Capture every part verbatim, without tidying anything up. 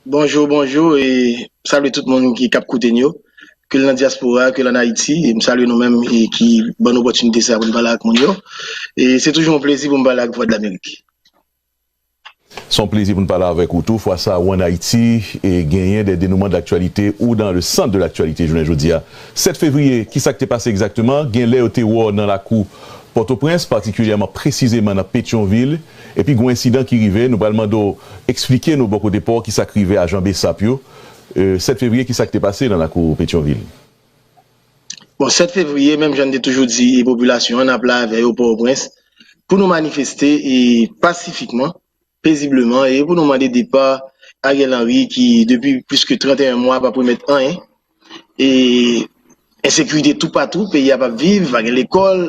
Bonjou, bonjou, e m salye tout moun ki k ap koute n yo, ke l nan dyaspora, ke l ann Ayiti, e m salye nou menm e ki ban n opòtinite sa pou n pale ak moun yo. E se toujou yon plezi pou m pale ak Vwadlamerik. Se yon plezi pou n pale avèk ou tou. Fwa sa a, ou ann Ayiti e genyen des dénouements d'actualité ou dans le centre de l'actualité jounen jodi a. Sèt fevriye, ki sa k te pase egzakteman? Gen lè yo te wè w nan lakou Pòtoprens, patikilyèman, presizeman nan Petyonvil, epi gen yon ensidan ki rive. Nou pral mande w eksplike nou bò kote pa w ki sa k rive ajan BSAP yo. E, sèt fevriye, ki sa k te pase nan lakou Petyonvil? Bon, sèt fevriye, menm jan n te toujou di popilasyon an, n ap la avè yo Pòtoprens pou nou manifeste e pasifikman, pezibleman, e pou nou mande depa Ariel Henry ki depi plis ke trannteyen mwa p ap remèt anyen. E ensekirite toupatou, peyi a p ap viv, pa gen lekòl,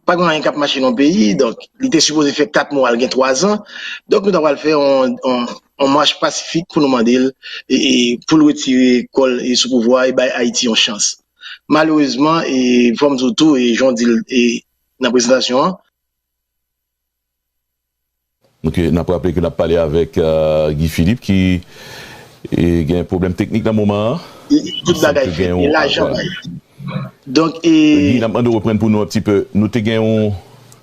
pa gen anyen k ap mache nan peyi. Donk, li te sipoze fè kat mwa, l gen twazan. Donk, nou ta pral fè yon, yon, yon mach pasifik pou nou mande l e, e, pou l retire kò l e sou pouvwa e bay Ayiti yon chans. Malerezman, e, fò m di w tou, e, jan w di l e, nan prezantasyon an, Ok, n ap raple ke n ap pale avèk euh, Guy Philippe ki e, gen pwoblèm teknik nan moman an. Tout bagay fèt, gen lajan bay. Donk, e. Guy, n ap mande w reprann pou nou yon ti pe. Nou te gen yon,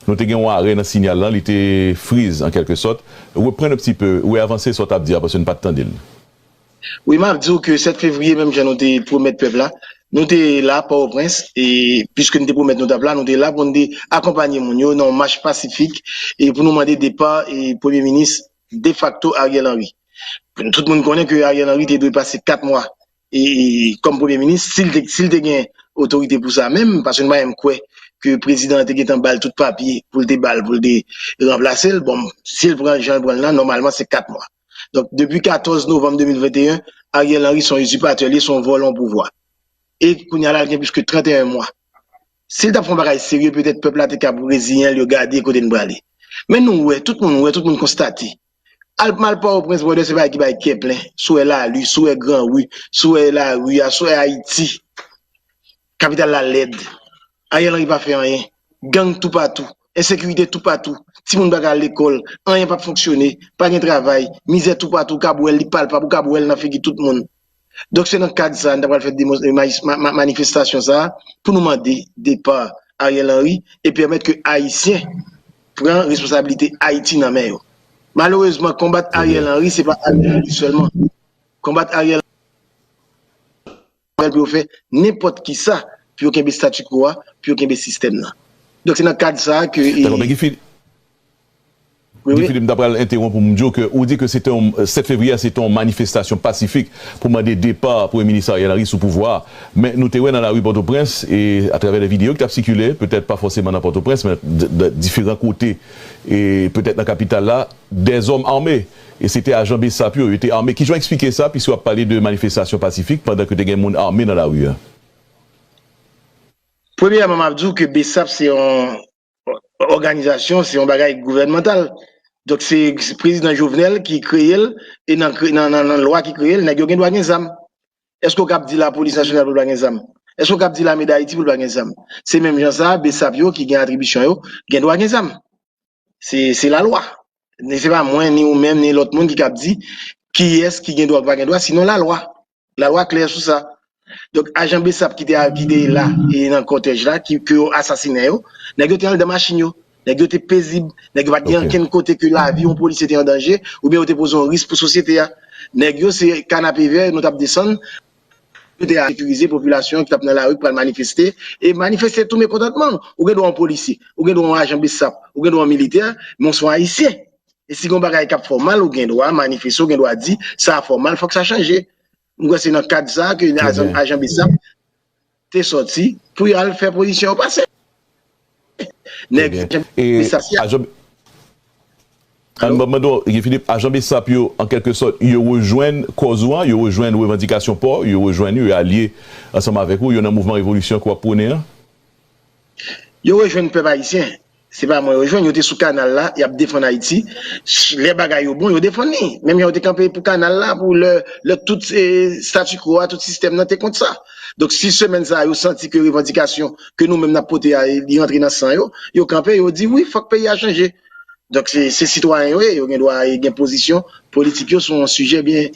nou te gen yon arè nan sinyal lan, li te friz an kèlke sòt. Reprann yon ti pe, wi, avanse sa w t ap di a, paske n pa t tande l. Wi, m ap di w ke sèt fevriye, menm jan nou te pwomèt pèp la, nou te la Pòtoprens, e piske nou te pwomèt nou t ap la, nou te la pou nou te akonpanye moun yo nan yon mach pasifik e pou nou mande depa e premye minis defakto Ariel Henry. Tout moun konnen ke Ariel Henry te dwe pase kat mwa e, e, kòm premye minis, si l te, si l te gen otorite pou sa menm, paske nou pa menm kwè ke prezidan an te gentan ba l tout papye pou l te ba l, pou l te ranplase l. Bon, si l pran jan l pran l lan, nòmalman se kat mwa. Donk, depi katòz novanm de mil venteyen, Ariel Henry se yon izipatè, li se yon vòlò pouvwa. E kounye a la, l gen plis ke trannteyen mwa. Si l t ap fè yon bagay serye, petèt pèp la te kab reziyen l, yo gade kote n prale. Men nou wè, tout moun wè, tout moun konstate. Al, m al Pòtoprens, brother, se bagay ki bay kè plen. Si w wè lari, si w wè gran ri, si w wè lari a, si w wè Ayiti, kapital la lèd. Ariel Henry pa fè anyen. Gang toupatou. Ensekirite toupatou. Timoun pa ka al lekòl. Anyen p ap fonksyone. Pa gen travay. Mizè toupatou. Ou kab wè l, li palpab. Ou kab wè l nan figi tout moun. Donk, se nan kad sa a, n ta pral fè demo, e, ma, ma, ma, manifestasyon sa a pou nou mande depa Ariel Henry e pèmèt ke Ayisyen pran responsablite Ayiti nan men yo. Malerezman, konbat Ariel Henry, se pa Ariel Henry sèlman. Konbat Ariel Henry pou yo fè nenpòt ki sa pou yo kenbe statu quo a, pou yo kenbe sistèm nan. Donk, se nan kad sa a ke. Dakò, men Guy Philippe, Guy Philippe, m ta pral entewonp ou, m di w ke ou di ke se te yon, sèt fevriye a, se te yon manifestasyon pasifik pou mande depa Premye Minis Ariel Henry sou pouvwa a. Men nou te wè nan lari Pòtoprens, e atravè de videyo ki t ap sikile, petèt pa fòseman nan Pòtoprens, men de, de diferan kote, e petèt nan kapital la, dèzòm ame. E se te ajan BSAP yo, yo te ame. Kijan w eksplike sa, piske w ap pale de manifestasyon pasifik pandan ke te gen moun ame nan lari a? Premyèman, m ap di w ke BSAP se yon òganizasyon, se yon bagay gouvènmantal. Donk, se, se prezidan Jovenel ki kreye l, e nan, nan, nan, nan lwa ki kreye l, nèg yo gen dwa gen zam. Èske w kab di Lapolis Nasyonal pou l pa gen zam? Èske w kab di Lame Dayiti pou l pa gen zam? Se menm jan sa, BSAP yo ki gen atribisyon yo, gen dwa gen zam. Se, se lalwa. Ni se pa mwen, ni ou menm, ni lòt moun ki kab di kiyès ki gen dwa ou pa gen dwa, sinon lalwa. Lalwa klè sou sa. Donk, ajan BSAP ki te, ki te la e nan kòtèj la, ki, ke yo asasinen yo, nèg yo te anndan machin yo. Nèg yo te pezib. Nèg yo pa t gen ankenn kote ke lavi yon polisye te an danje, oubyen yo te poze yon risk pou sosyete a. Nèg yo se kanapevè, nou t ap desann, yo te sekirize popilasyon ki t ap nan lari, ki pral manifeste, e manifeste tou mekontantman. Ou gen dwa yon polisye, ou gen dwa yon ajan BSAP, ou gen dwa yon militè, men w se yon Ayisyen. E si gen yon bagay k ap fè w mal, ou gen dwa manifeste, ou gen dwa di, sa a fè w mal, fòk sa chanje. M kwè se nan kad sa a ke ajan, ajan BSAP te sòti pou y al fè pozisyon yo pase. Nèg ajan BSAP yo. Ann ban m mande w, Guy Philippe, ajan BSAP yo, an kèlke sòt, yo rejwenn kòz ou an, yo rejwenn revandikasyon pa w, yo rejwenn ou, yo alye ansanm avèk ou, yo nan mouvman revolisyon ke w ap pwone an? Yo rejwenn pèp ayisyen. Se pa mwen yo jwenn, yo te sou kanal la, y ap defann Ayiti. Lè bagay yo bon, yo defann li. Menm jan yo te kanpe pou kanal la, pou lè, lè tout e, statu quo a, tout sistèm nan te kont sa. Donk, si semèn sa a, yo santi ke revandikasyon ke nou menm n ap pote a, li rantre nan san yo, yo kanpe, yo di wi, fòk peyi a chanje. Donk, se, se sitwayen yo ye, yo gen dwa gen pozisyon politik yo sou yon sijè byen,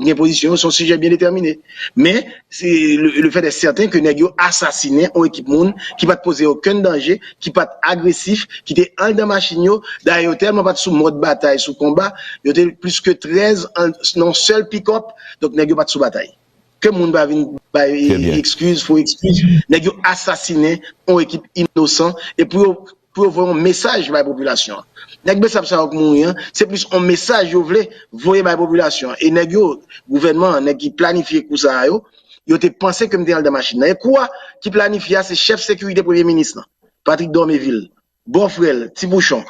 gen pozisyon yo sou yon sijè byen detèmine. Men, se le, le fèt è sèten ke nèg yo asasinen yon ekip moun ki pa t poze okenn danje, ki pa t agresif, ki te anndan machin yo. Dayè, yo tèlman pa t sou mòd batay, sou konba, yo te plis ke trèz an, nan yon sèl pikòp, donk nèg yo pa t sou batay. Ke moun pa vin bay ekskiz, fo ekskiz. Nèg yo asasinen yon ekip inosan. E pou yo, pou yo voye yon mesaj bay popilasyon an. Nèg Besap sa yo k mouri an, se plis yon mesaj yo vle voye bay popilasyon an. E nèg yo, gouvènman an, nèg ki planifye kou sa a yo, yo te panse ke m te anndan machin nan. E kou a ki planifye a, se chèf sekirite premye minis lan, Patrick Dormeville, bòfrè l, Ti Pouchon,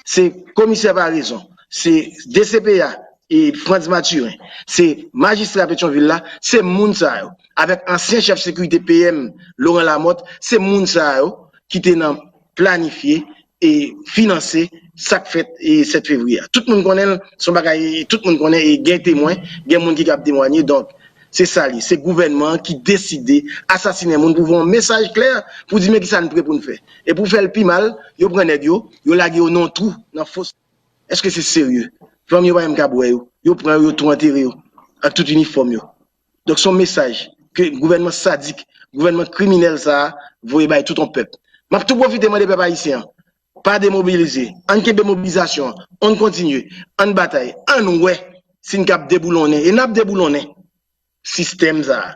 se komisè Paraison, se D C P A, e Frantz Mathurin, se majistra Petyonvil la, se moun sa yo, avèk ansyen chèf sekirite P M Laurent Lamothe, se moun sa yo ki te nan planifye e finanse sa k fèt e sèt fevriye a. Tout moun konnen l, se yon bagay, tout moun konnen e gen temwen, gen moun ki kab temwanye, donk, se sa li, se gouvènman an ki deside asasinen moun pou voye yon mesaj klè pou di men kisa n pre pou n fè. E pou fè l pi mal, yo pran nèg yo, yo lage yo nan yon twou, nan fos. Èske se serye? Fanmi yo pa menm kab wè yo. Yo pran yo, yo tou antere yo. Ak tout inifòm yo. Donk, se yon mesaj ke gouvènman sadik, gouvènman kriminèl sa a voye bay tout yon pèp. M ap tou pwofite mande pèp ayisyen an, pa demobilize. Ann kenbe mobilizasyon an. Ann kontinye. Ann batay. Ann wè si n kab deboulonnen. E n ap deboulonnen sistèm sa a.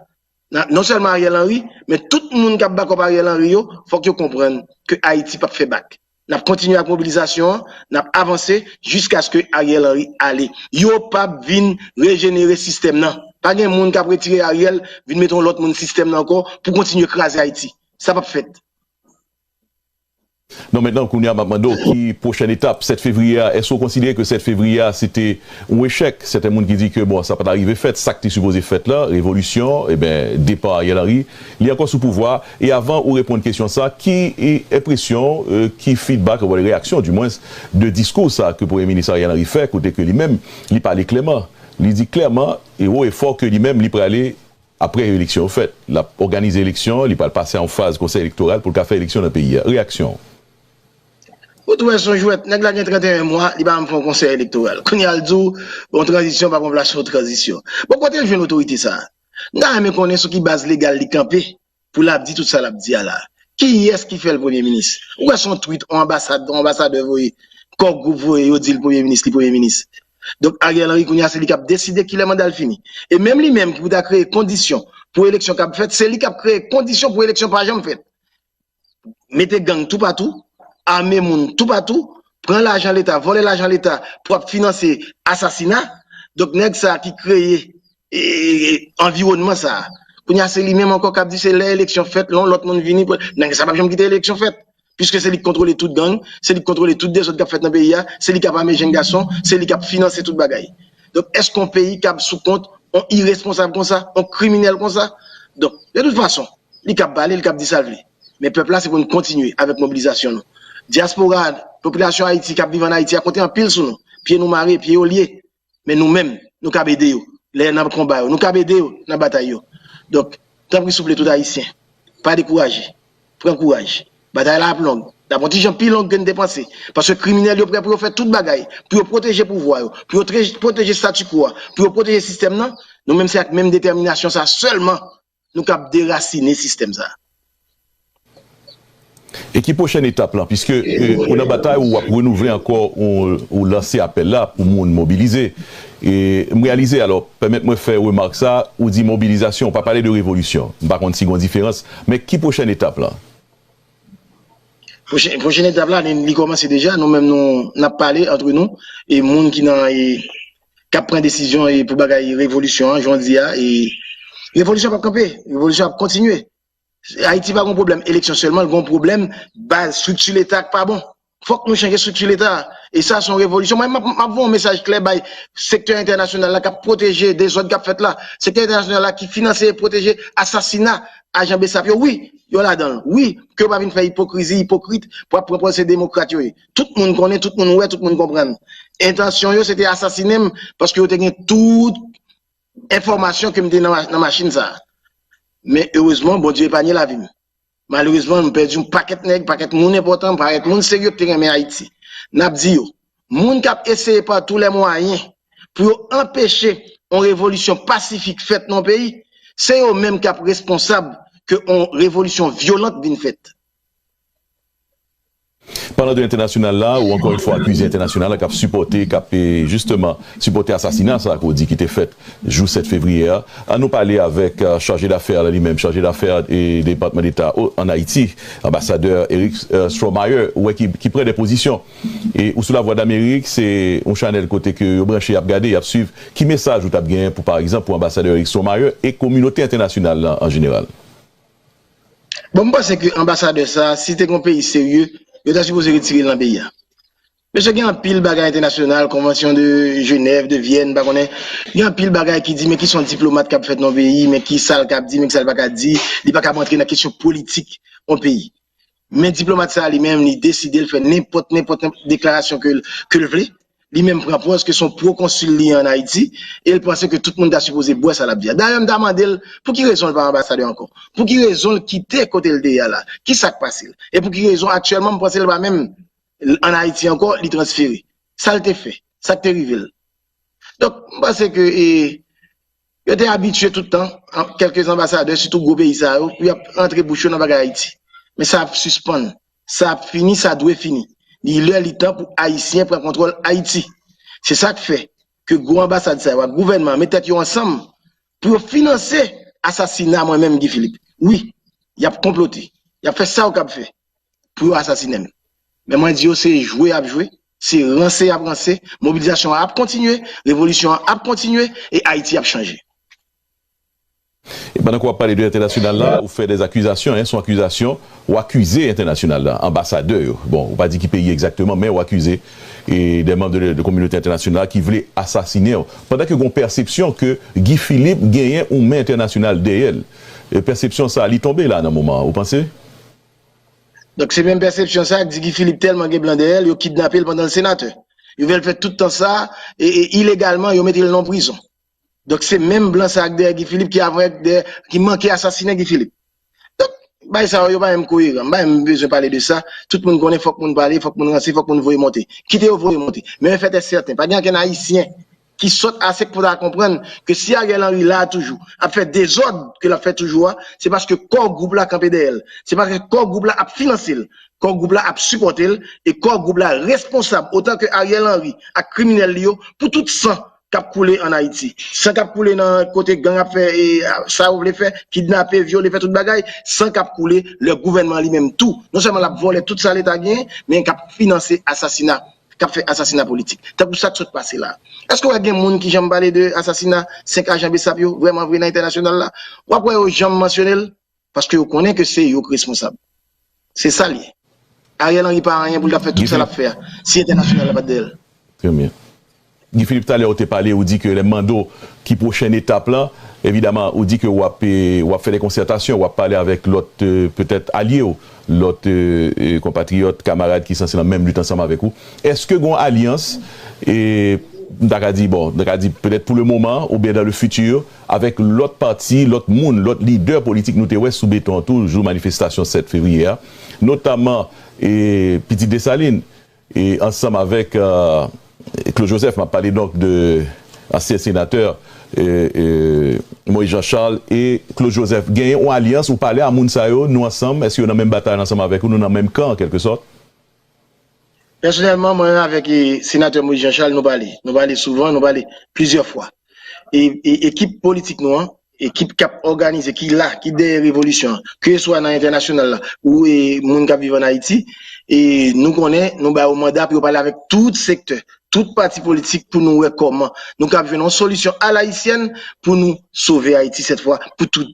Non sèlman Ariel Henry, men tout moun k ap bakòp Ariel Henry yo, fòk yo konprann ke Ayiti p ap fè bak. N ap kontinye ak mobilizasyon an, n ap avanse jiskaske Ariel Henry ale. Yo p ap vin rejenere sistèm nan. Pa gen moun k ap retire Ariel, vin mete yon lòt moun sistèm nan ankò pou kontinye kraze Ayiti. Sa p ap fèt. Non, mentnan, kounye a, m ap mande w ki pwochèn etap? Sèt fevriye a, èske w konsidere ke sèt fevriye a, se te yon echèk? Sèten moun ki di ke, bon, sa pa t arive fèt, sa k te sipoze fèt la, revolisyon, eben, depa Ariel Henry, li ankò sou pouvwa a, e avan ou reponn kesyon sa, ki enpresyon, ki fidbak, ou reyaksyon, dimwens, de diskou sa ke Premye Minis Ariel Henry fè, kote ke li menm, li pale klèman, li di klèman e wo e fò ke li menm, li prale apre eleksyon yo fèt, l ap òganize eleksyon, li pral pase a yon faz konsèy elektoral pou l ka fè eleksyon nan peyi a. Reyaksyon w? Ou t wè s on jwèt, nèg la gen trannteyen mwa, li pa janm fè yon konsèy elektoral. Kounye a l di w, yon tranzisyon pa pran plas yon tranzisyon. Bon, kote l jwenn otorite sa a? M ta renmen konnen sou ki baz legal li kanpe pou l ap di tout sa l ap di a la. Kiyès ki fè l premye minis? Ou wè s on tweet, on anbasad, on anbasadè voye, kò gwoup voye, yo di l premye minis, li premye minis. Donk, Ariel Henry, kounye a, se li k ap deside kilè manda l fini. E menm li menm ki pou ta kreye kondisyon pou eleksyon k ap fèt, se li k ap kreye kondisyon pou eleksyon pa janm fèt. Mete gang toupatou, ame moun toupatou, pran lajan Leta, vòlè lajan Leta pou ap finanse asasina. Donk, nèg sa a ki kreye e, anviwònman sa a. Kounye a, se li menm ankò k ap di se lè eleksyon fèt, lè yon lòt moun vini, nèg sa p ap janm kite eleksyon fèt. Piske se li k kontwole tout gang, se li k kontwole tout dezòd k ap fèt nan peyi a, se li k ap ame jenn gason, se li k ap finanse tout bagay. Donk, èske yon peyi kab sou kont yon iresponsab konsa, yon kriminèl konsa? Donk, de tout fason, li kab pale, li kab di sa l vle. Men pèp la, se pou n kontinye avèk mobilizasyon nou. Dyaspora, popilasyon Ayiti k ap viv ann Ayiti a konte anpil sou nou. Pye nou mare, pye yo lye. Men nou menm, nou kab ede yo lè n ap konba yo. Nou kab ede yo nan batay yo. Donk, tanpri souple tout Ayisyen, pa dekouraje. Pran kouraj. Batay la ap long. L ap yon ti jan pi long ke n te panse. Paske kriminèl yo prè pou yo fè tout bagay pou yo pwoteje pouvwa yo, pou yo tre- pwoteje statu quo a, pou yo pwoteje sistèm nan. Nou menm se ak menm detèminasyon sa a sèlman nou kab derasinen sistèm sa a. E ki pwochèn etap lan? Piske ou nan batay ou w ap renouvle ankò, ou lanse apèl la pou moun mobilize. E m reyalize, alò, pèmèt mwen fè remak sa, ou di mobilizasyon, ou pa pale de revolisyon. M pa konn si gen yon diferans, men ki pwochèn etap lan? Pwochèn etap la, li kòmanse deja, nou menm nou n ap pale antre nou, e moun ki nan, e k ap pran desizyon e pou bagay revolisyon an, jan w di a, e revolisyon p ap kanpe, revolisyon ap kontinye. Ayiti pa gon pwoblèm eleksyon sèlman, l gon pwoblèm baz, estrikti Leta k pa bon. Fòk nou chanje estrikti Leta a. E sa se yon revolisyon. Mwen, m ap, m ap voye yon mesaj klè bay sektè entènasyonal la k ap pwoteje dezòd k ap fèt la. Sektè entènasyonal la ki finanse e pwoteje asasina ajan Besap yo. Wi, yo ladan l. Wi, ke yo pa vin fè ipokrizi, ipokrit, pou ap pran pòz se demokrat yo ye. Tout moun konnen, tout moun wè, tout moun konprann. Entansyon yo, se te asasinen m, paske yo te gen tout enfòmasyon ke m te nan, nan machin sa a. Men erezman, Bondye epanye lavi m. Malerezman, m pèdi yon pakèt nèg, pakèt moun enpòtan, pakèt moun serye ki te renmen Ayiti. N ap di yo, moun k ap eseye pa tou lè mwayen pou yo anpeche yon revolisyon pasifik fèt nan yon peyi, se yo menm k ap responsab ke yon revolisyon vyolant vin fèt. Palan de entènasyonal la, ou ankò yon fwa akize entènasyonal la k ap sipòte, k ap jisteman sipòte asasina sa ke w di ki te fèt jou sèt fevriye a. Ann nou pale avèk chaje dafè la li menm, chaje dafè Depatman Deta ann Ayiti, anbasadè Eric Stromayer, ou wè ki pran de pozisyon. E ou sou Lavwadlamerik, se yon chanèl kote ke yo branche, y ap gade, y ap swiv. Ki mesaj ou t ap genyen pou, pa egzanp, pou anbasadè Eric Stromayer e kominote entènasyonal la an jeneral? Bon, m panse ke anbasadè sa, si te gen yon peyi serye, yo ta sipoze retire l nan peyi a. Mesye, gen anpil bagay entènasyonal, konvansyon de Jenèv, de Vyèn, m pa konnen. Gen anpil bagay ki di, men ki sa yon diplomat kab fèt nan yon peyi, men ki sa l kab di, men ki sa l pa ka di, li pa kab rantre nan kesyon politik yon peyi. Men diplomat sa a li menm, li deside l fè nenpòt, nenpòt deklarasyon ke l vle. Li menm pran pòz ke se yon pwokonsil li ye ann Ayiti, e l panse ke tout moun ta sipoze bwè sa l ap di a. Dayè, m ta mande l, pou ki rezon l pa anbasadè ankò? Pou ki rezon l kite kote l te ye a la? Kisa k pase l? E pou ki rezon aktyèlman m panse l pa menm ann Ayiti ankò, li transfere? Sa l te fè? Sa k te rive l? Donk, m panse ke yo te abitye tout tan, kèlke anbasadè, sitou gwo peyi sa yo, pou y ap rantre bouch yo nan bagay Ayiti. Men sa ap sispann. Sa ap fini, sa dwe fini. Li lè, li tan pou Ayisyen pran kontwòl Ayiti. Se sa k fè ke gwo anbasad sa yo ak gouvènman an met tèt yo ansanm pou yo finanse asasina mwen menm, Guy Philippe. Wi, y ap konplote. Y ap fè sa yo kab fè pou yo asasinen m. Men mwen di yo se jwe y ap jwe, se ranse y ap ranse, mobilizasyon an ap kontinye, revolisyon an ap kontinye e Ayiti ap chanje. E pandan ke w ap pale de entènasyonal la, ou fè de akizasyon, se yon akizasyon, ou akize entènasyonal la, anbasadè yo. Bon, ou pa di ki peyi egzakteman, men ou akize e de manm de, de kominote entènasyonal ki vle asasinen w. Pandan ke gen yon pèsepsyon ke Guy Philippe genyen yon men entènasyonal dèyè l. E pèsepsyon sa, li tonbe la nan moman an, ou panse? Donk, se menm pèsepsyon sa k di Guy Philippe tèlman gen blan dèyè l, yo kidnape l pandan l senatè. Yo fè l fè tout tan sa, e, e ilegalman, yo mete l nan prizon. Donk, se menm blan sa k dèyè Guy Philippe ki avèk dèyè, ki manke asasinen Guy Philippe. Donk, bagay sa yo, yo pa menm koyeran. M pa menm bezwen pale de sa. Tout moun konnen fòk moun pale, fòk moun ranse, fòk moun voye monte. Kite yo voye monte. Men yon fèt è sèten, pa gen okenn Ayisyen ki sòt ase pou ta konprann ke si Ariel Henry la a toujou, ap fè dezòd ke l ap fè toujou a, se paske kò gwoup la kanpe dèyè l. Se paske kò gwoup la ap finanse l. Kò gwoup la ap sipòte l, e kò gwoup la responsab, otan ke Ariel Henry ak kriminèl li yo, pou tout san k ap koule ann Ayiti. San k ap koule nan kote gang ap fè e, sa yo vle fè, kidnape, vyole, fè tout bagay, san k ap koule lè gouvènman an li menm tou, non sèlman l ap vòlè tout sa Leta genyen, men k ap finanse asasina k ap fè asasina politik. Tankou sa k sot pase la. Èske w wè gen moun ki janm pale de asasina senk ajan BSAP yo, vrèman vre nan entènasyonal la? W ap wè yo janm mansyone l, paske yo konnen ke se yo k responsab. Se sa l ye. Ariel Henry pa anyen pou l t ap fè tout sa l ap fè a, si entènasyonal la pa t dèyè l. Trè byen. Guy Philippe, talè ou te pale, ou di ke lè m mande w ki pwochèn etap la, evidaman, ou di ke w ap, e, w ap fè de konsètasyon, w ap pale avèk lòt, e, petèt alye w, lòt, e, e, konpatriyòt, kamarad ki sanse nan menm lit ansanm avèk ou. Èske gen yon alyans, e, m ta ka di, bon, m ta ka di petèt pou le moman, oubyen dans le futur, avèk lòt pati, lòt moun, lòt lidè politik nou te wè sou beton an tou, jou manifestasyon sèt fevriye a, notaman, e, Pitit Desalin, e ansanm avèk, e, Claude Joseph, m ap pale donk de ansyen senatè, e, e, Moïse Jean Charles e Claude Joseph. Genyen yon alyans, ou pale a moun sa yo, nou ansanm, èske yo nan menm batay ansanm avèk ou, nou nan menm kan, an kèlke sòt? Pèsonèlman, mwen avèk, e, senatè Moïse Jean Charles, nou pale. Nou pale souvan, nou pale plizyè fwa. E, e ekip politik nou an, ekip k ap òganize, ki la, ki dèyè revolisyon an, keseswa nan entènasyonal la, ou, e, moun k ap viv ann Ayiti, e nou konnen, nou ba yo manda pou yo pale avèk tout sektè, tout pati politik pou nou wè kòman nou kab jwenn yon solisyon alayisyèn pou nou sove Ayiti sèt fwa, pou tout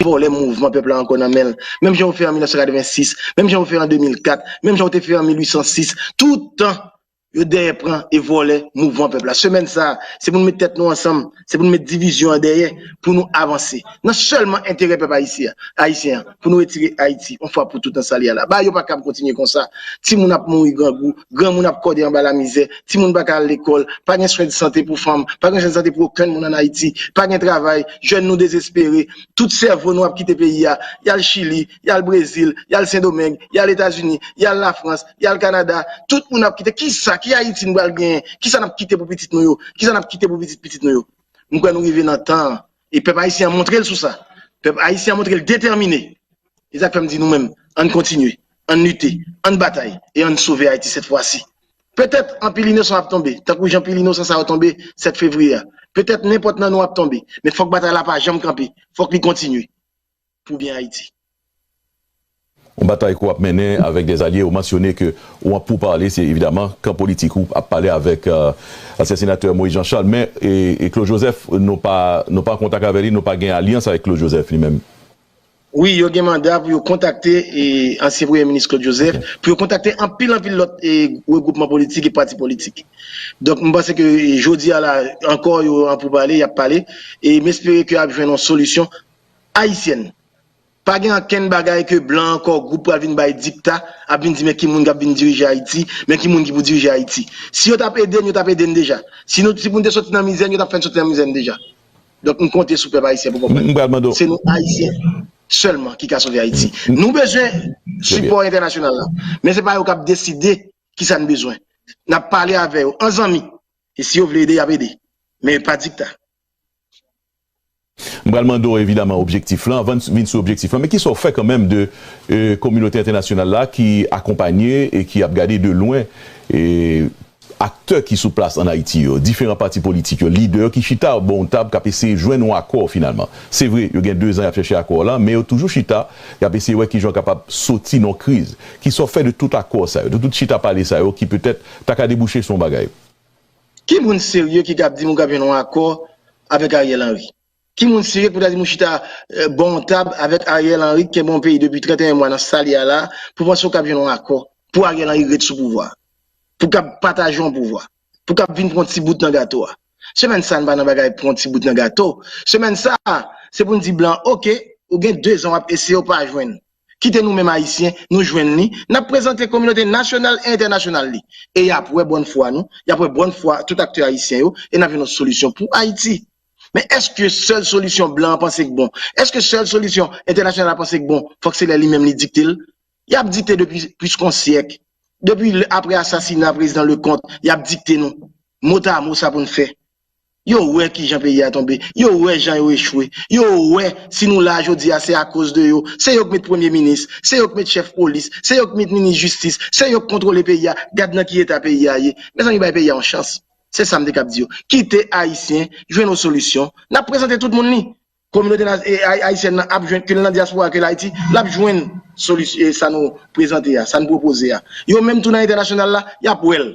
vòlè mouvman pèp la ankò nan men l. Menm jan yo fè an mil nèf san katrevensis, menm jan yo fè an de mil kat, menm jan yo te fè an mil uit san sis, tout tan yo dèyè pran e vòlè mouvman pèp la. Semèn sa a, se pou nou met tèt nou ansanm, se pou nou met divizyon an dèyè, pou nou avanse. Nan sèlman enterè pèp ayisyen an, ayisyen an, pou nou retire Ayiti, yon fwa pou tout nan sa l ye a la. Bagay yo pa kab kontinye konsa. Timoun ap mouri grangou, granmoun ap kòde anba lamizè, timoun pa ka al lekòl, pa gen swen de sante pou fanm, pa gen swen de sante pou okenn moun ann Ayiti, pa gen travay, jèn nou dezespere, tout sèvo nou ap kite peyi a, y al Chili, y al Brezil, y al Sendomeng, y al Etazini, y al Lafrans, y al Kanada, tout moun ap kite. Kisa ki Ayiti nou pral genyen, kisa n ap kite pou pitit nou yo, kisa n ap kite pou pitit pitit nou yo. M kwè nou rive nan tan an. E pèp ayisyen an montre l sou sa. Pèp ayisyen an montre l detèmine. E sa k fè m di nou menm, ann kontinye, ann lite, ann batay, e ann sove Ayiti sèt fwa si. Petèt anpil inosan ap tonbe, tankou jan pil inosan sa yo tonbe sèt fevriye a. Petèt nenpòt nan nou ap tonbe, men fòk batay la pa janm kanpe, fòk li kontinye pou byen Ayiti. Yon batay ke w ap mennen avèk dè alye, ou mansyone ke ou an poupale, se evidaman kan politik ou ap pale avèk ansyen senatè Moïse Jean Charles. Men e, e Claude Joseph, nou pa, nou pa an kontak avè li, nou pa gen alyans avèk Claude Joseph li menm. Wi, yo gen manda pou yo kontakte e, ansyen premye minis Claude Joseph, pou yo kontakte anpil anpil lòt e, regroupman politik e pati politik. Donk, m panse ke e, jodi a la, ankò yo an poupale, y ap pale, e m espere ke y ap jwenn yon solisyon ayisyèn. Pa gen ankenn bagay ke blan ankò gwoup pral vin bay dikta, ap vin di men ki moun k ap vin dirije Ayiti, men ki moun ki pou dirije Ayiti. Si yo t ap ede n, yo t ap ede n deja. Si nou, si pou n te soti nan mizè n, yo t ap fè n soti nan mizè n deja. Donk, m konte sou pèp ayisyen pou konprann. M pral mande w. Se nou ayisyen sèlman ki ka sove Ayiti. Nou bezwen sipò entènasyonal la. Men se pa yo k ap deside kisa n bezwen. N ap pale avè yo an zanmi. E si yo vle ede, y ap ede. Men pa dikta. M pral mande w evidaman objektif lan, anvan n vin sou objektif lan, men kisa w fè kanmenm de e, kominote entènasyonal la ki akonpanye e ki ap gade de lwen e, aktè ki sou plas ann Ayiti yo, diferan pati politik yo, lidè ki chita bò yon tab k ap eseye jwenn yon akò finalman. Se vre, yo gen dezan y ap chèche akò la, men yo toujou chita, y ap eseye wè kijan yo kapab soti nan yon kriz. Kisa w fè de tout akò sa yo, de tout chita pale sa yo ki petèt ta ka debouche sou yon bagay? Ki moun serye ki kab di m ou kab jwenn yon akò avèk Ariel Henry? Ki moun serye ki pou ta di m ou chita bò yon tab avèk Ariel Henry ki kenbe yon peyi depi trannteyen mwa nan sa l ye a la, pou panse ou kab jwenn yon akò pou Ariel Henry ret sou pouvwa a, pou kab pataje yon pouvwa, pou kab vin pran yon ti bout nan gato a? Semèn sa a n pa nan bagay pran yon ti bout nan gato. Semèn sa a, se pou n di blan, oke, ou gen dezan w ap eseye w pa jwenn. Kite nou menm ayisyen, nou jwenn li, n ap prezante kominote nasyonal e entènasyonal li. E y ap wè bòn fwa nou, y ap wè bòn fwa tout aktè ayisyen yo, e n ap jwenn yon solisyon pou Ayiti. Men èske sèl solisyon blan an panse k bon? Èske sèl solisyon entènasyonal la panse k bon, fòk se lè li menm li dikte l? Y ap dikte depi plis ke yon syèk. Depi apre asasina prezidan Leconte, y ap dikte nou motamo sa pou n fè. Yo wè kijan peyi a tonbe. Yo wè jan yo echwe. Yo wè si nou la jodi a se akoz de yo. Se yo k met premye minis, se yo k met chèf polis, se yo k met minis jistis, se yo k kontwole peyi a. Gad nan ki eta peyi a ye. Mezanmi, bay peyi a yon chans. Se sa m te kab di yo. Kite ayisyen jwenn yon solisyon. N ap prezante tout moun li. Kominote ayisyèn nan ap jwenn, ke l nan dyaspora, ke l Ayiti, l ap jwenn solisyon sa nou prezante a, sa n pwopoze a. Yo menm tou nan entènasyonal la, y ap wè l.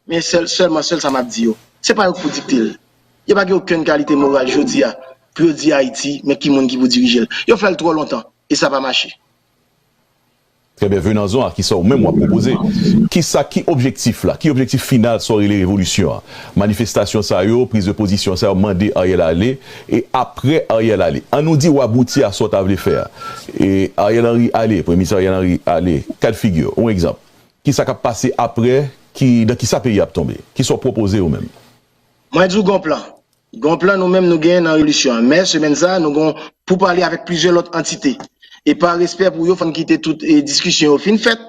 Men sèl, sèlman sèl sa m ap di yo. Se pa yo k pou dikte l. Yo pa gen okenn kalite moral jodi a pou yo di Ayiti men ki moun ki pou dirije l. Yo fè l twò lontan e sa pa mache. Trè byen, Venanzon, a kisa ou menm w ap pwopoze? Kisa ki objektif la? Ki objektif final sa w rele revolisyon an? Manifestasyon sa yo, priz de pozisyon sa yo mande Ariel ale, e apre Ariel ale, an nou di w abouti a sa w ta vle fè a. E Ariel Henry ale, Premye Minis Ariel Henry ale, ka d figi w, yon egzanp. Kisa k ap pase apre, ki, nan kisa peyi a ap tonbe? Kisa w pwopoze ou menm? Mwen di w gon plan. Gon plan nou menm nou genyen nan revolisyon an. Men semèn sa a, nou gon pou pale avèk plizyè lòt antite. E pa respè pou yo, fò n kite tout e, diskisyon yo fin fèt.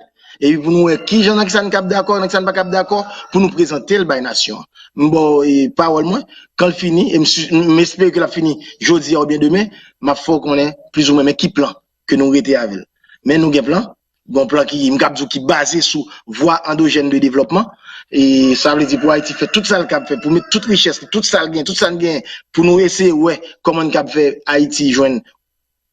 Epi pou nou wè kijan nan kisa n kab dakò, nan kisa n pa kab dakò, pou nou prezante l bay nasyon an. M ba w e, pawòl mwen, kan l fini, e m, m espere ke l ap fini jodi a oubyen demen, m ap fè w konnen plizoumwen men ki plan ke nou rete avè l. Men nou gen plan, gon plan ki, m kab di w, ki baze sou vwa andojèn de devlòpman. E sa vle di pou Ayiti fè tout sa l kab fè, pou met tout richès li, tout sa l gen, tout sa n gen, pou nou eseye wè kòman n kab fè Ayiti jwenn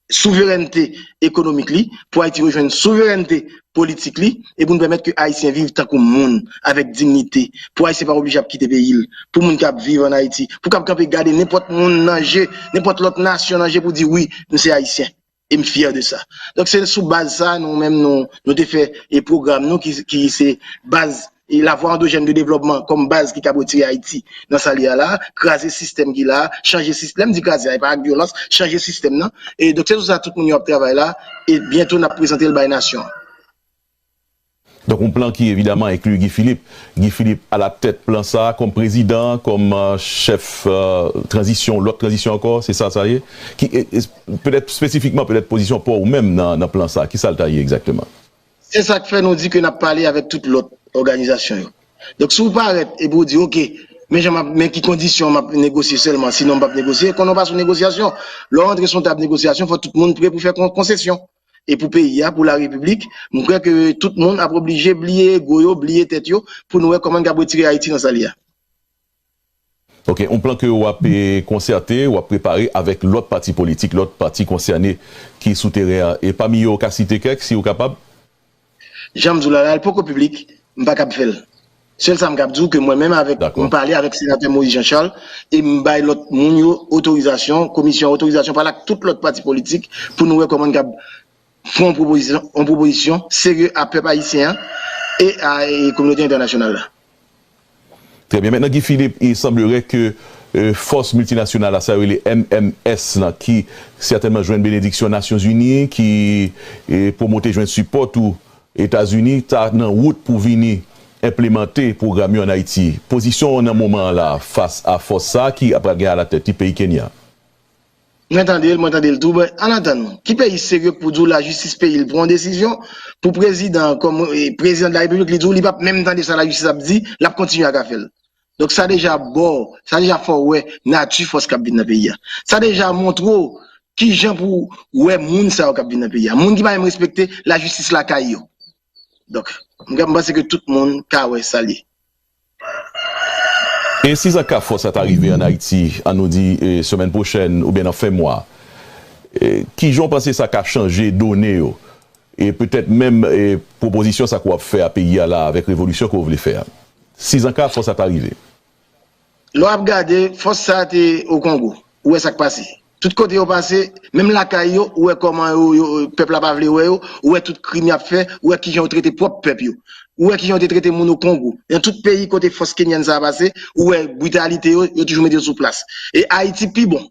souverènte ekonomik li, pou Ayiti rejwenn souverènte politik li, e pou n pèmèt ke Ayisyen viv tankou moun, avèk diyite, pou Ayisyen pa oblije ap kite peyi l, pou moun k ap viv ann Ayiti, pou k ap kanpe gade nenpòt moun nan je, nenpòt lòt nasyon nan je pou di wi, m se Ayisyen. E m fyè de sa. Donk se sou baz sa a nou menm nou, nou te fè e pwogram nou ki, ki se baz e lavwa andojèn de devlòpman kòm baz ki kab retire Ayiti nan sa l ye a la, kraze sistèm ki la, chanje sistèm, lè m di kraze a, e pa ak vyolans, chanje sistèm nan. E donk se sou sa tout moun yo ap travay la, e byento n ap prezante l bay nasyon an. Donk yon plan ki evidaman enkli Guy Philippe. Guy Philippe alatèt plan sa a kòm prezidan, kòm chèf tranzisyon, lòt tranzisyon ankò, se sa sa ye? Ki, petèt espesifikman, petèt pozisyon pa w ou menm nan, nan plan sa a, kisa l ta ye egzakteman? Se sa k fè nou di ke n ap pale avèk tout lòt òganizasyon yo. Donk, si w parèt epi w di, oke, men jan m ap, men ki kondisyon m ap negosye sèlman, sinon m p ap negosye, konnen w pa sou negosyasyon. Lè w antre sou yon tab negosyasyon, fò tout moun prè pou fè kon-, konsesyon. E pou peyi a, pou larepiblik, m kwè ke tout moun ap oblije bliye ego yo, bliye tèt yo, pou nou wè kòman n kab retire Ayiti nan sa l ye a. Ok, yon plan ke w ap e, konsète, w ap prepare avèk lòt pati politik, lòt pati konsène ki sou teren an. E pami yo, w ka site kèk, si w kapab? Jan m di w la, la, l poko piblik, m pa kab fè l. Sèl sa m kab di w ke mwen menm avèk, m pale avèk senatè Moïse Jean Charles e m bay lòt moun yo otorizasyon, komisyon an otorizasyon pale ak tout lòt pati politik pou nou wè kòman n kab fè yon pwopozisyon, yon pwopozisyon serye a pèp ayisyen an e a e kominote entènasyonal la. Très bien. Maintenant, Guy Philippe, il semblerait que euh, fòs miltinasyonal la, sa yo rele M M S lan, ki sètènman jwenn benediksyon Nasyonzini, ki e, pwomote jwenn sipò tou Etazini, ta nan wout pou vini enplemante pwogram yo ann Ayiti. Pozisyon w nan moman an la fas a fòs sa a ki pral gen alatèt li peyi Kenya? Mwen tande l, mwen tande l tou. Bon, ann atann, ki peyi serye k pou di w lajistis peyi l pran yon desizyon pou prezidan, kòm e, prezidan de la repiblik, li di w li p ap menm tande sa lajistis ap di, l ap kontinye ak afè l. Donk sa deja ba w, sa deja fè w wè nati fòs k ap vin nan peyi a. Sa deja montre w kijan pou w wè moun sa yo k ap vin nan peyi a. Moun ki pa menm respekte lajistis lakay yo. Donk, m panse ke tout moun ka wè sa l ye. E si sa ka fòs sa ta rive ann Ayiti, ann nou di e, semèn pwochèn oubyen nan fen mwa, e, kijan w panse sa ka chanje done yo? E petèt menm e, pwopozisyon sa ke w ap fè a peyi a la avèk revolisyon ke w vle fè a? Si sa ka fòs sa ta rive. Lè w ap gade, fòs sa a te o Kongo. Ou wè sa k pase. Tout kote yo pase, menm lakay yo, ou wè kòman yo, yo, pèp la pa vle wè yo, ou wè tout krim y ap fè, ou wè kijan yo trete pwòp pèp yo. Ou wè kijan yo te trete moun o Kongo. Nan tout peyi kote fòs kenyèn sa a pase, ou wè britalite yo, yo toujou mete yo sou plas. E Ayiti pi bon.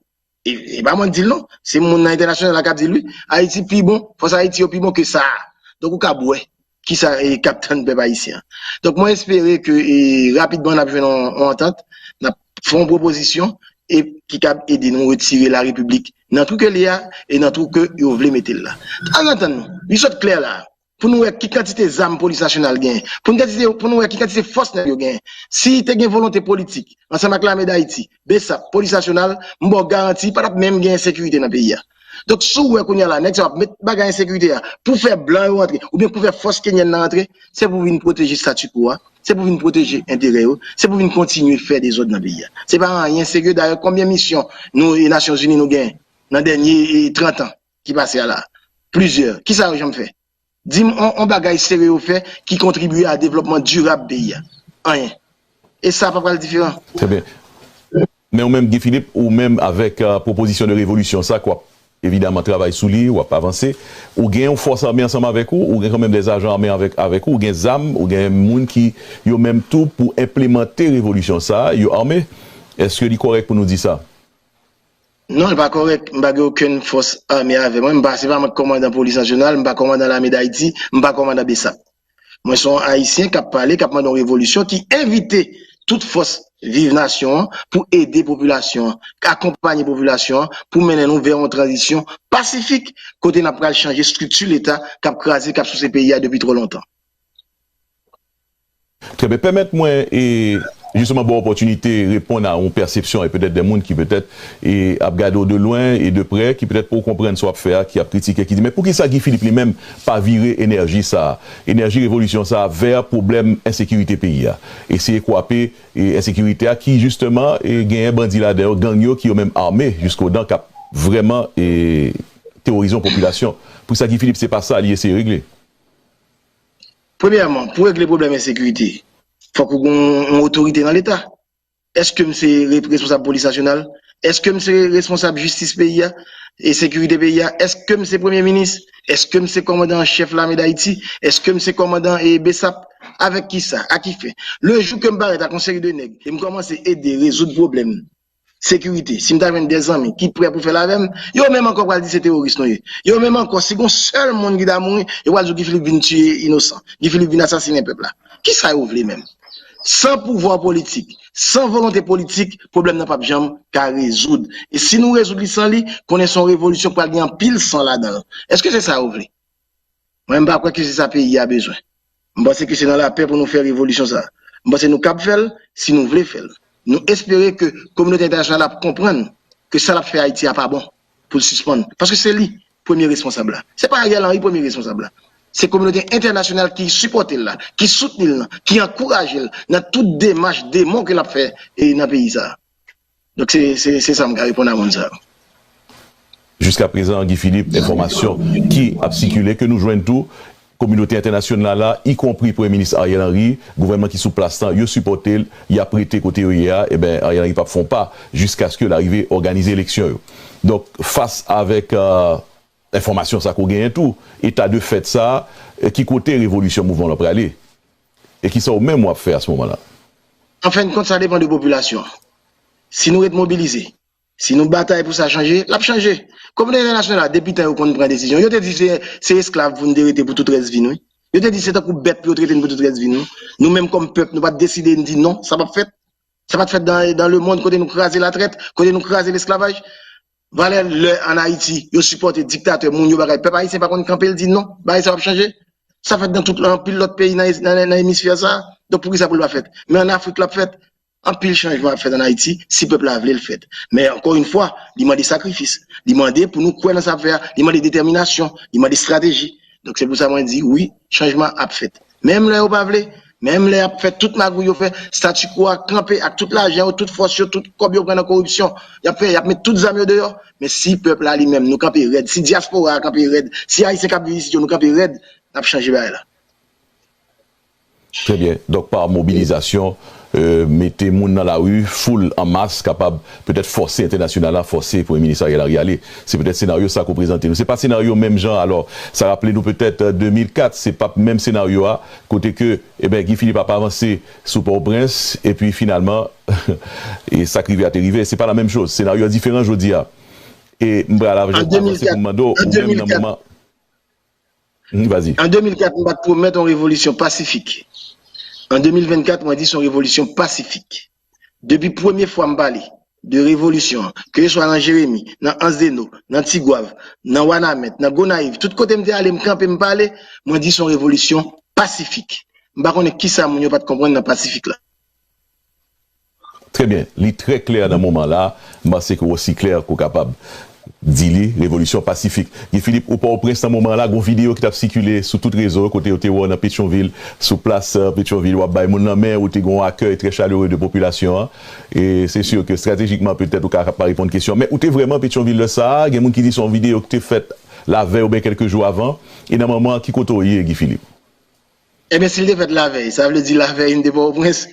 E, e pa mwen k di l non, se moun nan entènasyonal la k ap di l wi. Ayiti pi bon, fòs Ayiti yo pi bon ke sa a. Donk ou kab wè kisa e, k ap tann pèp ayisyen an. Donk mwen espere ke e, rapidman n ap jwenn yon, yon antant, n ap fè yon pwopozisyon e ki kab ede nou retire larepiblik nan twou ke l ye a e nan twou ke yo vle mete l la. Ann antann nou, li sot klè la a. Pou nou wè ki kantite zam polis nasyonal genyen. Pou n kantite, pou nou wè ki kantite fòs nèg yo genyen. Si te gen volonte politik, ansanm ak Lame Dayiti, BSAP, polis nasyonal, m ba w garanti, pa t ap menm gen ensekirite nan peyi a. Donk, si w wè kounye a la, nèg sa yo ap met bagay ensekirite a pou fè blan yo antre, oubyen pou fè fòs kenyèn nan antre, se pou vin pwoteje statu quo a, se pou vin pwoteje enterè yo, se pou vin kontinye fè dezòd nan peyi a. Se pa anyen serye. Dayè, konbyen misyon nou, e, Nasyonzini nou genyen nan dènye e, trant an ki pase a la? Plizyè. Kisa yo janm fè? Di m on, on bagay serye yo fè ki kontribye a devlòpman dirab peyi a? Anyen. E sa pa pral diferan. Très bien. Men ou menm, Guy Philippe, ou menm avèk euh, pwopozisyon de revolisyon sa, k w ap evidaman travay sou li, w ap avanse, ou gen yon fòs ame ansanm avèk ou, ou gen kanmenm dè ajan ame avèk, avèk ou, ou gen zam, ou gen moun ki yo menm tou pou enplemante revolisyon sa, yo ame. Èske li kòrèk pou nou di sa? Non, li pa kòrèk. M pa gen okenn fòs ame avè mwen. M pa, se pa mwen k kòmandan polis nasyonal, m pa kòmandan lame Dayiti, m pa kòmandan BSAP. Mwen se yon Ayisyen k ap pale, k ap mande yon revolisyon ki envite tout fòs Viv Nasyon an pou ede popilasyon an, akonpanye popilasyon an pou mennen nou vè yon tranzisyon pasifik kote n ap pral chanje estrikti Leta k ap kraze, k ap souse peyi a depi twò lontan. Trè byen. Pèmèt mwen e jisteman ba w opòtinite reponn a yon pèsepsyon e petèt de moun ki petèt e ap gade w de lwen e de prè, ki petèt poko konprann sa w ap fè a, ki ap kritike, ki di men poukisa Guy Philippe li menm pa vire enèji sa a, enèji revolisyon sa a vè pwoblèm ensekirite peyi a, eseye kwape e ensekirite a ki jisteman e genyen bandi ladan yo, gang yo ki yo menm ame jiskodan k ap vrèman e teworize yon popilasyon. Poukisa Guy Philippe se pa sa li eseye regle? Premyèman, pou regle pwoblèm ensekirite, fòk ou gen yon otorite nan Leta. Èske m se re- responsab polis nasyonal? Èske m se responsab jistis peyi a e sekirite peyi a? Èske m se premye minis? Èske m se kòmandan an chèf lame Dayiti? Èske m se kòmandan e BSAP? Avèk kisa? A ki fen? Le jou ke m parèt ak yon seri de nèg e m kòmanse ede rezoud pwoblèm sekirite, si m ta jwenn de zanmi ki prè pou fè l avè m, yo menm ankò pral di se teworis nou ye. Yo menm ankò, si gon sèl moun ki ta mouri, yo pral di w Guy Philippe vin tiye inosan, Guy Philippe vin asasinen pèp la. Kisa yo vle menm? San pouvwa politik, san volonte politik, pwoblèm nan p ap janm ka rezoud. E si nou rezoud li san li, konnen se yon revolisyon k pral gen anpil san ladan l. Èske se sa yo vle? Mwen, m pa kwè ke se sa peyi a bezwen. M panse ke se nan lapè pou nou fè revolisyon sa a. M panse nou kab fè l si nou vle fè l. Nou espere ke kominote entènasyonal ap konprann ke sa l ap fè Ayiti a pa bon, pou l sispann. Paske se li premye responsab la. Se pa Ariel Henry premye responsab la. Se kominote entènasyonal ki sipòte l la, ki soutni l lan, ki ankouraje l nan tout demach demon ke l ap fè e nan peyi sa a. Donk se, se, se sa m ka reponn a moun sa yo. Jiskaprezan, Guy Philippe, enfòmasyon ki ap sikile, ke nou jwenn tou, kominote entènasyonal la, ikonpri Premye Minis Ariel Henry, gouvènman ki sou plas lan, yo sipòte l, y ap rete kote yo ye a, eben, Ariel Henry p ap fè yon pa jiskaske l arive òganize eleksyon yo. Donk, fas avèk euh, enfòmasyon sa ke w genyen tou, eta de fèt sa, euh, ki kote revolisyon mouvman w lan prale? E kisa w menm w ap fè a se moman la? An fen de kont, sa depann de popilasyon an. Si nou ret mobilize, si nou batay pou sa chanje, l ap chanje. Kominote entènasyonal la, depi tan yo konn pran desizyon, yo te di se, se esklav pou n te rete pou tout rès vi n, wi. Yo te di se tankou bèt pou yo trete n pou tout rès vi n, wi. Nou menm kòm pèp, nou pa t deside n di non, sa p ap fèt. Sa pa t fèt dan, dan lemonn kote nou kraze latrèt, kote nou kraze lesklavaj. Valè lè ann Ayiti, yo sipòte diktatè, moun yo bagay. Pèp ayisyen pa konn kanpe, l di non, bagay sa p ap chanje. Sa fèt dan tout anpil lòt peyi nan, nan, nan emisfè sa a. Donk poukisa pou l pa fèt? Men ann Afrik l ap fèt. Anpil chanjman ap fèt ann Ayiti si pèp la vle l fèt. Men ankò yon fwa, li mande sakrifis. Li mande pou nou kwè nan sa ap fè a. Li mande detèminasyon. Li mande estrateji. Donk se pou sa mwen di wi, chanjman ap fèt. Menm lè yo pa vle, menm lè y ap fè tout magouy yo fè, statu quo a kanpe ak tout lajan yo, tout fòs yo, tout kòb yo pran nan koripsyon, y ap fè, y ap met tout zam yo deyò. Men si pèp la li menm, nou kanpe rèd, si dyaspora a kanpe rèd, si ayisyen k ap viv isit yo, nou kanpe rèd, n ap chanje bagay la. Trè byen. Donk, pa mobilizasyon, euh, mete moun nan lari, foul an mas, kapab petèt fòse entènasyonal la, fòse Premye Minis Ariel Henry ale. Se petèt senaryo sa ke w prezante nou. Se pa senaryo menm jan, alò, sa raple nou petèt, euh, de mil kat, se p ap menm senaryo a, kote ke, eben, Guy Philippe ap avanse sou Pòtoprens, epi finalman, e sa k rive a te rive. Se pa la menm choz. Senaryo a diferan jodi a. E m pral avanse pou m mande w, ou menm nan moman. Vas-y. An de mil kat, m pa t pwomèt yon revolisyon pasifik. An de mil vennkat, mwen di se yon revolisyon pasifik. Depi premye fwa m pale de revolisyon an, keseswa nan Jeremi, nan Ansdeno, nan Tigwav, nan Wanament, nan Gonayiv, tout kote m te ale, m kanpe, m pale, mwen di se yon revolisyon pasifik. M pa konnen kisa moun yo pa t konprann nan pasifik la. Trè byen. Li trè klè nan moman la. M panse ke w osi klè ke w kapab di li, revolisyon pasifik. Guy Philippe, ou Pòtoprens nan moman la, gon videyo ki t ap sikile sou tout rezo, kote yo te wè w nan Petyonvil, sou plas, euh, Petyonvil, w ap bay moun lanmen, ou te gon akèy trè chalere de popilasyon an. E se si ke estratejikman, petèt, ou ka pa reponn kesyon, men ou te vrèman Petyonvil lè sa a, gen moun ki di se yon videyo ki te fèt lavèy oubyen kèlke jou avan, e nan moman an, ki kote w ye, Guy Philippe? Ebyen, si l te fèt lavèy, sa vle di lavèy m te Pòtoprens.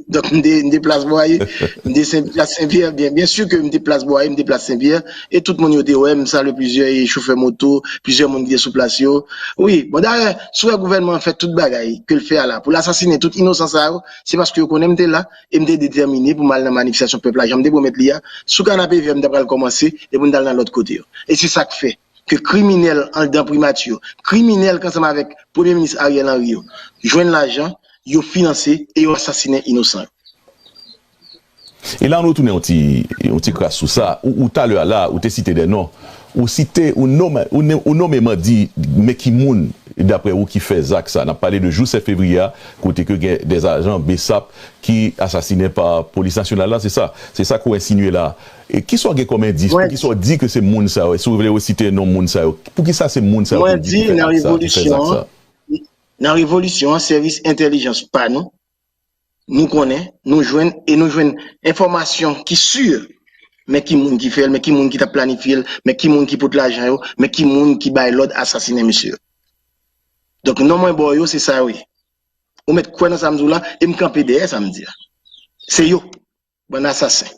Donk, m te, m te plas Bwaye, m te Sen, plas Senpyè. Byen, byen si ke m te plas Bwaye, m te plas Senpyè. E tout moun yo te wè m, m salye plizyè e chofè moto, plizyè moun ki te sou plas yo. Wi, bon, dayè, si w wè gouvènman an fè tout bagay ke l fè a la, pou l asasinen tout inosan sa yo, se paske yo konnen m te la, e m te detèmine pou m al nan manifestasyon pèp la, jan m te pwomèt li a, sou kanapevè m ta pral kòmanse, e pou m t al nan lòt kote yo. E se sa k fè ke kriminèl anndan primati yo, kriminèl k ansanm avèk Premye Minis Ariel Henry yo, jwenn lajan, yo finanse e yo asasinen inosan yo. E la, nou tounen yon ti, yon ti kras sou sa. Ou, ou talè a la, ou te site de non. Ou site, ou nome, ou ne- ou nomeman di, men ki moun, daprè ou, ki fè zak sa. N ap pale de jou sèt fevriye a, kote ke gen de ajan BSAP ki asasinen pa polis nasyonal la, se sa. Se sa ke w ensinye la. E kisa w gen kòm endis? Poukisa w di ke se moun sa yo? Si w vle resite non moun sa yo, poukisa se moun sa yo ki di ki fè ak sa, ki fè zak sa? Nan revolisyon an, sèvis entèlijans pa nou, nou konnen, nou jwenn, e nou jwenn enfòmasyon ki si, men ki moun ki fè l, men ki moun ki t ap planifye l, men ki moun ki pot lajan yo, men ki moun ki bay lòd asasinen mesye yo. Donk, non mwen ba w yo, se sa yo ye. Ou mèt kwè nan sa m di w la, e m kanpe dèyè sa m di a. Se yo. Bann asasen.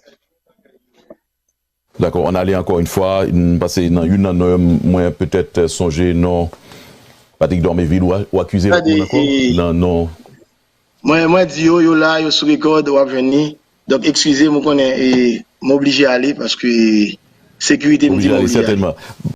Dakò, ann ale ankò yon fwa, m panse nan youn nan non yo, mwen petèt sonje non Patrick Dormeville, ou, ou akize l ankò nan non. Mwen, mwen di yo, yo la, yo sou rekòd, w ap jwenn li. Donk, eskize m, ou konnen, e, m oblije ale paske sekirite m di m oblije ale. Sètènman.